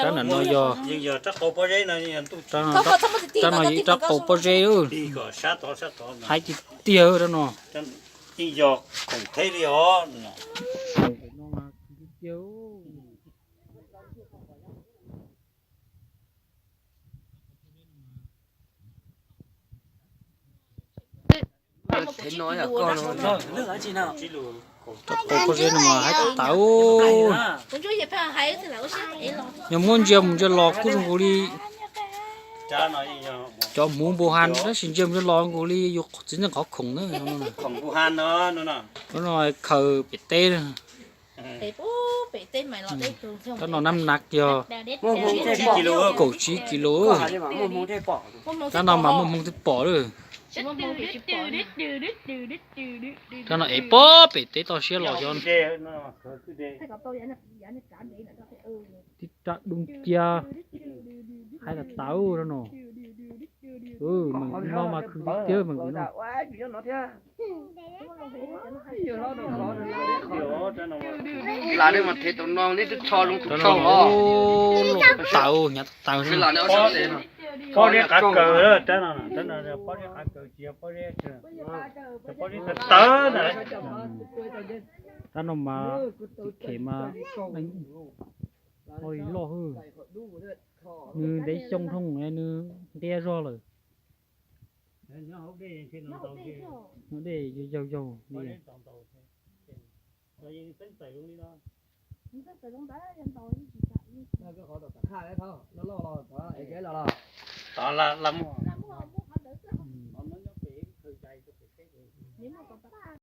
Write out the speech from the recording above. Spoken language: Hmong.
Rab ntawm no yog, rab no yog ib rab qau pob zeb lawm. Hais tiag tiag rab no. Rab qau pob zeb no mas haib tawv. Yog muab ntsia mus ntsia los kuj zoo nkaus li cov hmuv npu ha, tab sis ntsia mus ntsia los nkaus li yus txiv neej qhov khoom na. Lub no khaws pem teb. Rab no nab nav yog kaum tsib kis lus. Rab no mas muaj hmoo thiaj pom lawm. Rab no ev pob pem teb toj siab los xyov. Tib rab dub nciab, haib tawv tawv rab no. Meem no mas khwv tiag tiag meem no. Los tawv hnyav tawv. Pob zeb qav kaws, rab no, pob zeb qav kaws tsis yog pob zeb, pob zeb tawv tawv na. Rab no mas txiv khem mas ua li loj hwj. Nws ntev xyoo dhau nws nqia zog lawm. Dej yaug yaug li.